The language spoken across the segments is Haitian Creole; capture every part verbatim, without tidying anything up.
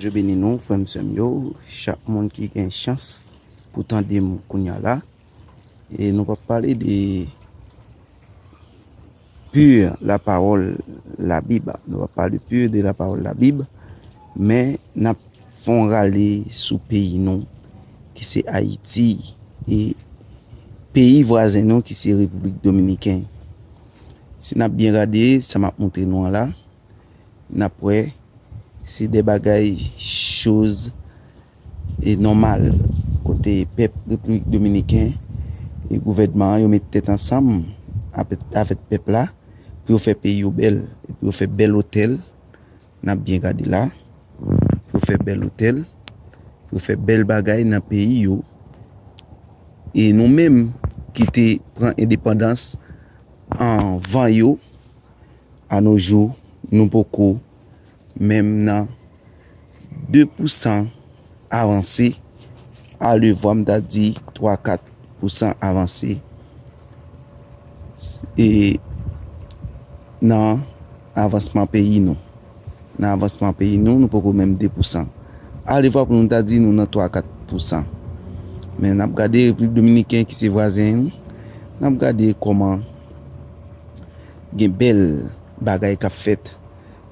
Bondye beni nou, frè m, sè m yo, chak moun ki gen chans pou tande m kounya la. E nou p ap pale de pur la parole la Bible. Nou p ap pale de pur de la parole la Bible, men n ap fè yon rale sou peyi nou, ki se Ayiti, e peyi vwazen nou, ki se Repiblik Dominiken. Si n ap byen gade sa m ap montre nou an la, n ap wè se de bagay, choz e nòmal, kote pèp Repiblik Dominiken e gouvènman an, yo met tèt ansanm avèk, avèk pèp la pou yo fè peyi yo bèl, e pou yo fè bèl otèl, n ap byen gade la, pou yo fè bèl otèl, pou yo fè bèl bagay nan peyi yo. E nou menm ki te pran endepandans anvan yo, a no jou, nou poko menm nan de pousan avanse, alevwa m ta di twa kat pousan avanse. E nan avansman peyi nou. Nan avansman peyi nou, nou poko menm de pousan. Alevwa pou nou ta di nou nan twa kat pousan. Men n ap gade Repiblik Dominiken ki se vwazen nou, n ap gade kòman gen bèl bagay k ap fèt.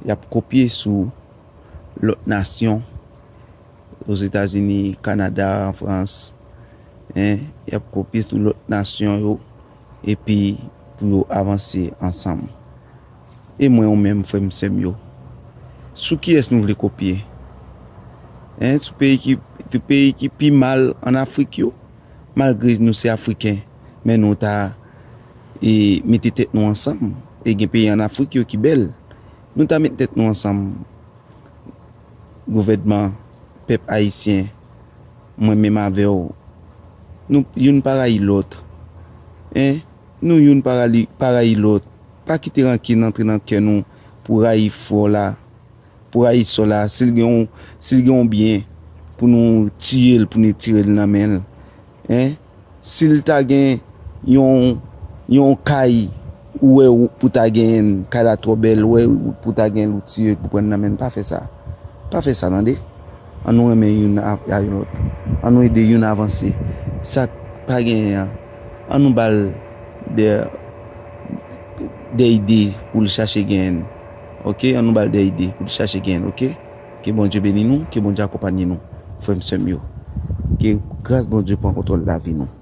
Y ap kopye sou lòt nasyon, Ozetazini, Kanada, an Frans, en, y ap kopye sou lòt nasyon yo, epi pou yo avanse ansanm. E mwen, ou menm, frè m, sè m yo, sou kiyès nou vle kopye? En, sou peyi ki, sou peyi ki pi mal ann Afrik yo? Malgre nou se Afriken, men nou ta, e, mete tèt nou ansanm. E gen peyi ann Afrik yo ki bèl. Nou ta met tèt nou ansanm. Gouvènman, pèp ayisyen, mwen menm avè w, nou youn pa rayi lòt. En, nou youn pa rayi, pa rayi lòt. Pa kite rankin antre nan kè nou pou rayi frè w la, pou rayi sè w la. Si l gen yon, si l gen yon byen, pou nou tiye l, pou nou tire l nan men l. En? Si l ta gen yon, yon kay, ou wè ou pou ta genyen l, kay la twò bèl, ou wè ou pou ta genyen l, ou tiye l pou pran nan men l, pa fè sa. Pa fè sa, tande. An nou renmen youn a, a lòt. An nou ede youn avanse. Sa k pa genyen an, an nou ba l de, de ide pou l chache genyen l. Oke? An nou ba l de ide pou l chache genyen l, oke? Ke Bondye beni nou, ke Bondye akonpanye nou, frè m, sè m yo. Ke gras Bondye pran kontwòl lavi nou.